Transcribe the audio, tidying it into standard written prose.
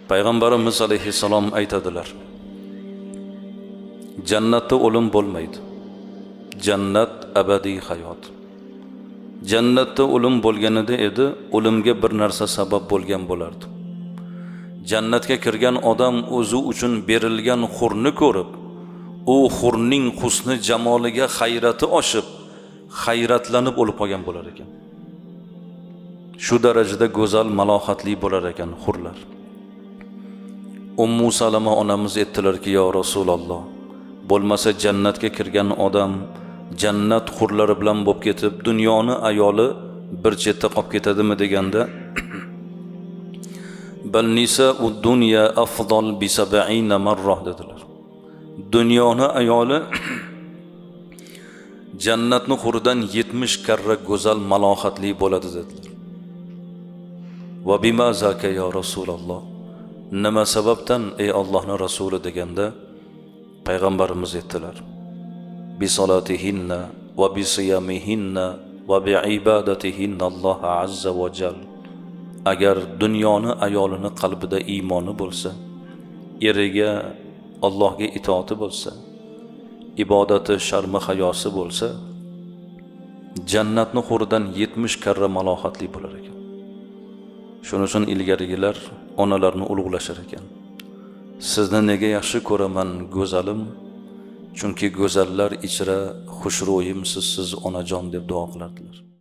Payg'ambarimiz alayhissalom aytadilar: jannatda o'lim bo'lmaydi. Jannat abadiy hayot. Jannatda o'lim bo'lganida edi, o'limga bir narsa sabab bo'lgan bo'lardi. Jannatga kirgan odam o'zi uchun berilgan hurni ko'rib, u hurning husni jamoliga hayrati oshib, hayratlanib o'lib qolgan bo'lar ekan. Shu darajada go'zal, malohatli bo'lar ekan hurlar. Ummu Salama onamiz aytdilarki: "Ya Rasululloh, bo'lmasa jannatga kirgan odam jannat hurlari bilan bo'lib ketib, dunyoni ayoli bir chetda qolib ketadimi?" deganda, "Bal nisa'u dunya afdal bi 70 marra" dedilar. Dunyoni ayoli jannatni huridan 70 karra go'zal, malohatli bo'ladi dedilar. Va bima zaka ya Rasululloh? Nima sababdan ey Allohning rasuli deganda, payg'ambarimiz aytdilar: bi solatihinna va bi siyamihinna va bi ibadatihinna Alloh azza va jal. Agar dunyoni ayolini qalbida iymoni bo'lsa, eriga, Allohga itoati bo'lsa, ibodati, sharmi hayosi bo'lsa, jannatni huridan 70 karra malohatli bo'lar ekan. Shuning uchun ilgarigilar onalarni ulug'lashar ekan. Sizni nega yaxshi ko'raman go'zalim? Chunki go'zallar ichra xushro'yimsiz siz onajon deb duo qilardilar.